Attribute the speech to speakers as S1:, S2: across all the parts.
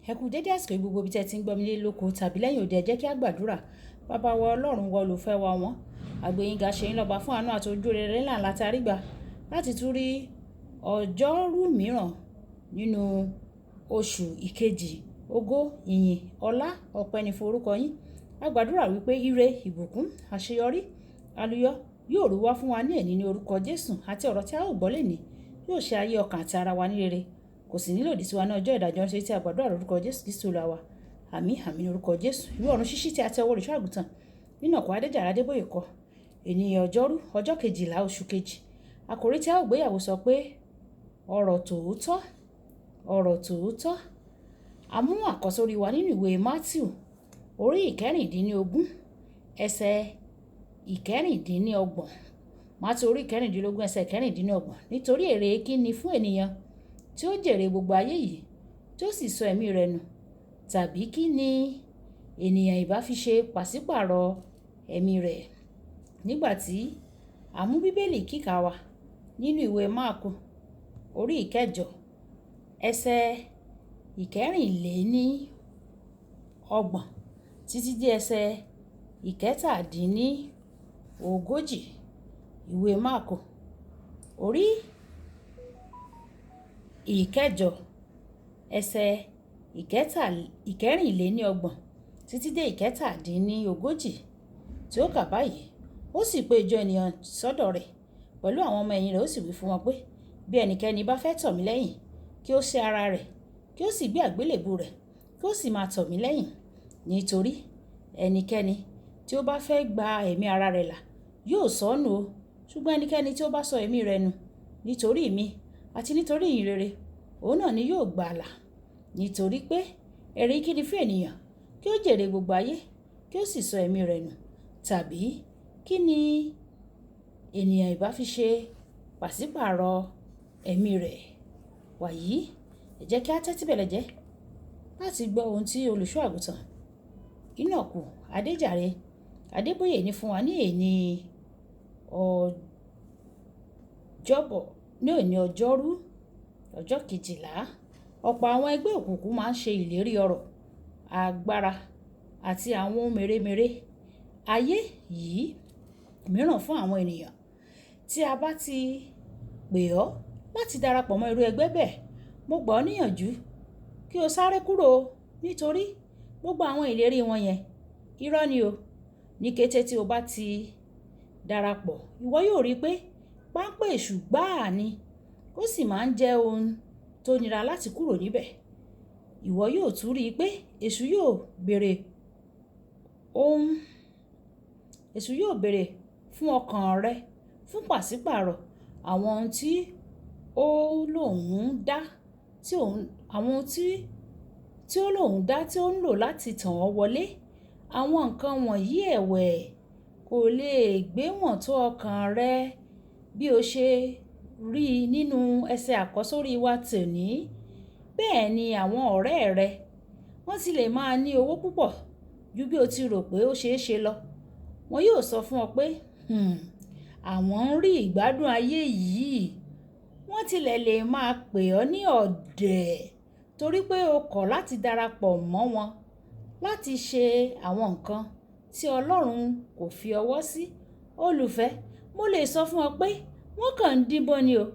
S1: Ẹ kú dédé àsìkò yìí gbogbo ibi tí ẹ ti ń gbọ́ mi lé lóko tàbí lẹ́yìn òde. Ẹ jẹ́ kí a gbàdúrà. Bàbá wa Ọlọ́run wa, olùfẹ́ wa wọ́n. Àgbéyìnga ṣe yín lọ́ba fún àánú àti ojú rere ńlá ńlá tí a rí gbà láti tún rí ọjọ́rú mìíràn nínú oṣù ìkejì. Ògo, ìyìn, ọlá, ọpẹ́ ni fún orúkọ yín. A gbàdúrà wípé ire, ìbùkún, àṣeyọrí, àlùyọ yóò rú wá fún wa ní èní ní orúkọ Jésù, àti ọ̀rọ̀ tí a ó gbọ́ lónìí yóò ṣe ayé ọkàn àti ara wa ní rere. Kò sì ní lòdì sí wa ní ọjọ́ ìdájọ́, nítorí tí a gbàdúrà lórúkọ Jésù Kristi Olúwa wa. Àmín, àmín ní orúkọ Jésù. Ìwé ọ̀run ṣíṣí tí a tẹ ọwọ́ olùṣọ́ àgùntàn nínú ọkọ̀ Adéjàre Adébóyè kọ. Ènìyàn ọjọ́rú, ọjọ́ kejìlá oṣù kejì. Àkòrí tí a ó gbéyàwó sọ pé ọ̀rọ̀ tòótọ́, ọ̀rọ̀ tòótọ́. A mú àkọ́sórí wa nínú ìwé Mátíù orí ìkẹrìndínlógún, ẹsẹ̀ ìkẹrìndínlọ́gbọ̀n. Mátíù orí ìkẹrìndínlógún, ẹsẹ̀ ìkẹrìndínlọ́gbọ̀n. Nítorí èrè kí ni fún ènìyàn tí ó jèrè gbogbo ayé yìí, tí ó sì sọ ẹ̀mí rẹ̀ nù? Tàbí kí ni ènìyàn ìbá fi ṣe pàṣípàrọ̀ ẹ̀mí rẹ̀? Nígbà tí a mú Bíbélì kíkà wa nínú ìwé Máàkù orí ìkẹjọ, ẹsẹ̀ ìkẹrìnléní ọgbọ̀n títí dé ẹsẹ̀ ìkẹtàdínní ogójì. Ìwé Máàkù orí ìkẹjọ, ẹsẹ̀ ìkẹrìnléní ọgbọ̀n títí dé ìkẹtàdínní ogójì tí ó kà báyìí. Ó sì pe ìjọ ènìyàn sọ́dọ̀ rẹ̀ pẹ̀lú àwọn ọmọ ẹ̀yìn rẹ̀, ó sì wí fún wọn pé, bí ẹnikẹ́ni bá fẹ́ tọ̀ mí lẹ́yìn, kí ó sẹ́ ara rẹ̀, kí ó sì gbé àgbélébùú rẹ̀, kí ó sì máa tọ̀ mí lẹ́yìn. Nítorí ẹnikẹ́ni tí ó bá fẹ́ gba ẹ̀mí ara rẹ̀ là yóò sọ ọ́ nù o. Ṣùgbọ́n ẹnikẹ́ni tí ó bá sọ ẹ̀mí rẹ̀ nù nítorí mi àti nítorí ìyìn rere, òun náà ni yóò gbà là. Nítorí pé èrè kí ni fún ènìyàn kí ó jèrè gbogbo ayé, kí ó sì sọ ẹ̀mí rẹ̀ nù? Tàbí kí ni ènìyàn ìbá fi ṣe pàṣípàrọ̀ ẹ̀mí rẹ̀? Wàyí, ẹ jẹ́ kí a tẹ́tí bẹ̀lẹ̀ jẹ́ láti gbọ́ ohun tí olùṣọ́ àgùntàn Enoch Adéjàre Adébóyè ní fún wa ní èní ọjọ́bọ̀, ní òní ọjọ́rú, ọjọ́ kejìlá. Ọ̀pọ̀ àwọn ẹgbẹ́ òkùnkùn máa ń ṣe ìlérí ọrọ̀, agbára àti àwọn ohun mèremère ayé yìí mìíràn fún àwọn ènìyàn. Tí a bá ti pè ọ́ láti darapọ̀ mọ́ irú ẹgbẹ́ bẹ́ẹ̀, mo gbà ọ́ níyànjú kí o sáré kúrò, nítorí gbogbo àwọn ìlérí wọn yẹn irọ́ ni o. Ní kété tí o bá ti darapọ̀, ìwọ yóò rí pé páńpẹ́ èṣù gbáà ni, ó sì máa ń jẹ́ ohun tó nira láti kúrò níbẹ̀. Ìwọ yóò tún rí pé èṣù yóò béèrè ohun, èṣù yóò béèrè fún ọkàn rẹ fún pàṣípàrọ̀ àwọn ohun tí ó lòun dá, tí òun, àwọn ohun tí ó lòun dá tí ó ń lò láti tàn ọ́ wọlé. Àwọn nǹkan wọ̀nyí ẹ̀wẹ̀ kò lè gbé wọ́n tó ọkàn rẹ bí o ṣe rí nínú ẹsẹ̀ àkọ́sórí wa tòní. Bẹ́ẹ̀ ni àwọn ọ̀rẹ́ rẹ, wọ́n sì lè máa ní owó púpọ̀ ju bí o ti rò pé ó ṣe é ṣe lọ. Wọn yóò sọ fún ọ pé, àwọn ń rí ìgbádùn ayé yìí. Wọ́n tilẹ̀ lè máa pè ọ́ ní ọ̀dẹ̀ torí pé o kọ̀ láti darapọ̀ mọ́ wọn láti ṣe àwọn nǹkan tí Ọlọ́run kò fi ọwọ́ sí. Olùfẹ́, mo lè sọ fún ọ pé wọ́n kàn ń díbọ́n ni o.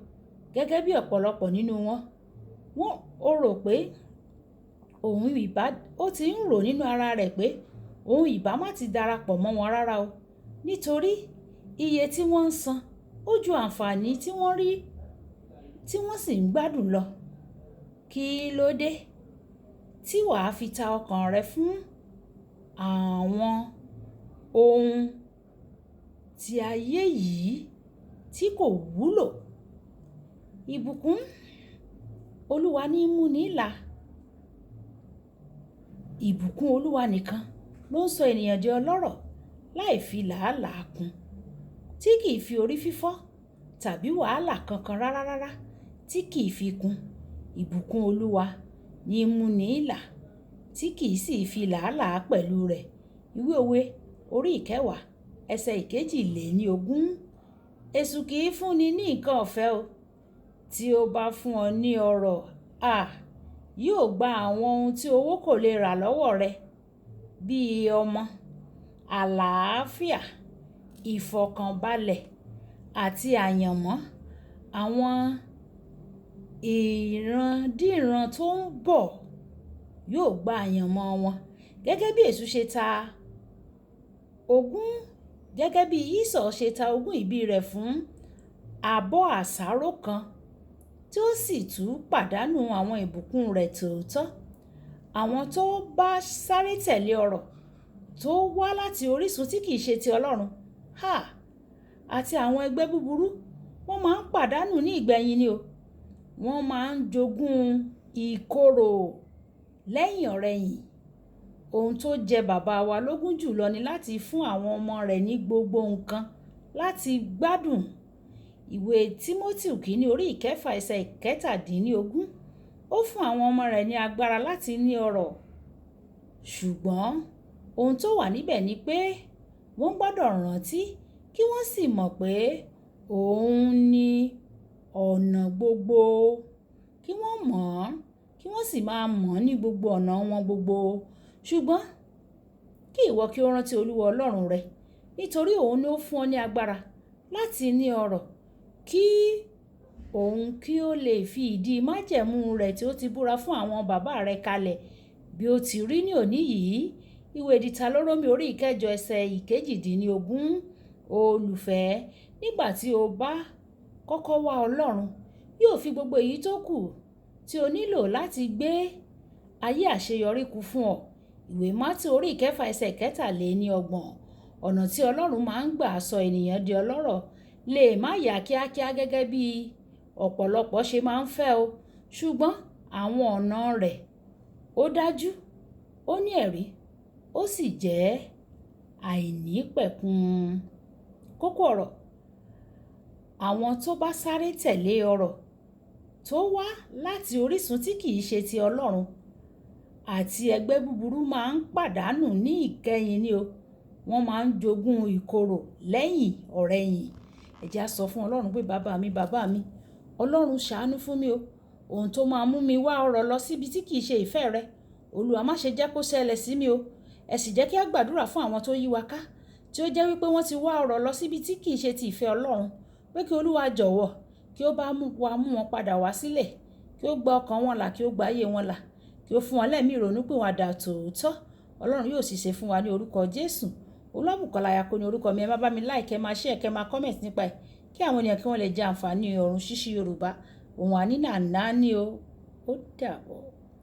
S1: Gẹ́gẹ́ bí ọ̀pọ̀lọpọ̀ nínú wọn, wọ́n ó rò pé òun ìbá, ó ti ń rò nínú ara rẹ̀ pé òun ìbá má ti darapọ̀ mọ́ wọn rárá o. Nítorí iye tí wọ́n ń san ó ju àǹfààní tí wọ́n rí tí wọ́n sì ń gbádùn lọ. Kí ló dé tí wà á fi ta ọkàn rẹ fún àwọn ohun tí ayé yìí tí kò wúlò? Ìbùkún Olúwa ní mú ní là. Ìbùkún Olúwa nìkan ló ń sọ ènìyàn di ọlọ́rọ̀ láì fi làálàá kún, tí kì í fi orí fífọ́ tàbí wàhálà kankan rárá tí kì í fi kún. Ìbùkún Olúwa ní mú ní là tí kì í sì fi làálàá pẹ̀lú rẹ̀. Ìwé òwe orí ìkẹwàá, ẹsẹ̀ ìkejìléní ogún. Èṣù kì í fúnni ní nǹkan ọ̀fẹ́ o. Tí ó bá fún ọ ní ọrọ̀, à, yóò gba àwọn ohun tí owó kò lè rà lọ́wọ́ rẹ bíi ọmọ, àlàáfíà, ìfọ̀kànbalẹ̀ àti àyànmọ́. Àwọn ìrandíran tó ń bọ̀ yóò gba àyànmọ́ wọn. Gẹ́gẹ́ bí Èṣù ṣe ta ogún, gẹ́gẹ́ bí Esau ṣe ta ogún ìbí rẹ̀ fún abọ́ àsáró kan tí ó sì tún pàdánù àwọn ìbùkún rẹ̀ tòótọ́. Àwọn tó bá sáré tẹ̀lé ọrọ̀ tó wá láti orísun tí kìí ṣe ti Ọlọ́run, ha, àti àwọn ẹgbẹ́ búburú, wọ́n máa ń pàdánù ní ìgbẹ̀yìn ni o. Wọ́n máa ń jogún ìkorò lẹ́yìn ọ̀rẹ̀yìn. Ohun tó jẹ bàbá wa lógún jùlọ ni láti fún àwọn ọmọ rẹ̀ ní gbogbo nǹkan láti gbádùn. Ìwé Tímótì kìíní orí ìkẹfà ẹsẹ̀ 17. Ó fún àwọn ọmọ rẹ̀ ní agbára láti ní ọrọ̀. Ṣùgbọ́n ohun tó wà níbẹ̀ ni pé wọ́n gbọ́dọ̀ rántí kí wọ́n sì mọ̀ pé òun ní ọ̀nà gbogbo, kí wọ́n mọ̀ ọ́n, kí wọ́n sì máa mọ̀ ọ́n ní gbogbo ọ̀nà wọn gbogbo. Ṣùgbọ́n kí ìwọ kí ó rántí Olúwa Ọlọ́run rẹ, nítorí òun ni ó fún ọ ní agbára láti ní ọrọ̀, kí òun kí ó lè fi ìdí májẹ̀mú rẹ̀ tí ó ti búra fún àwọn bàbá rẹ̀ kalẹ̀ bí ó ti rí ní òní yìí. Ìwé Ditalórómì orí ìkẹjọ ẹsẹ̀ 18. Olùfẹ́, nígbà tí o bá kọ́kọ́ wá Ọlọ́run, yóò fi gbogbo èyí tó kù tí o nílò láti gbé ayé àṣeyọrí kún fún ọ. Ìwé Mátì orí ìkẹfà ẹsẹ̀ 33. Ọ̀nà tí Ọlọ́run máa ń gbà sọ ènìyàn di ọlọ́rọ̀ lè má yá kíákíá gẹ́gẹ́ bí ọ̀pọ̀lọpọ̀ ṣe máa ń fẹ́ o. Ṣùgbọ́n àwọn ọ̀nà rẹ̀ ó dájú, ó ní ẹ̀rí, ó sì jẹ́ àìnípẹ̀kun. Kókó ọ̀rọ̀: àwọn tó bá sáré tẹ̀lé ọrọ̀ tó wá láti orísun tí kìí ṣe ti Ọlọ́run àti ẹgbẹ́ búburú máa ń pàdánù ní ìkẹyìn ni o. Wọ́n máa ń jogún ìkorò lẹ́yìn ọ̀rẹ̀yìn. Ẹ jẹ́ á sọ fún Ọlọ́run pé bàbá mi, bàbá mi, Ọlọ́run ṣàánú fún mi o. Ohun tó máa mú mi wá ọrọ̀ lọ síbi tí kìí ṣe ìfẹ́ rẹ, Olúwa má ṣe jẹ́ kó ṣẹlẹ̀ sí mi o. Ẹ sì jẹ́ kí a gbàdúrà fún àwọn tó yí wa ká, tí ó jẹ́ wípé wọ́n ti wá ọrọ̀ lọ síbi tí kìí ṣe ti ìfẹ́ Ọlọ́run, pé kí Olúwa jọ̀wọ́ kí ó bá mú wa mú wọn padà wá sílẹ̀, kí ó gba ọkàn wọn là, kí ó gba ayé wọn là, kí ó fún wọn lẹ́mìí ìrònúpìwàdà tòótọ́. Ọlọ́run yóò sì ṣe fún wa ní orúkọ Jésù. Olúwabùkọ́lá Ayako ní orúkọ mi. Ẹ má bá mi like, ẹ máa share, kẹ́ máa comment nípa ẹ̀, kí àwọn ènìyàn kí wọ́n lè jẹ àǹfààní ọ̀run ṣíṣí Yorùbá. Òun àní nàná ni o. Ó dàbọ̀.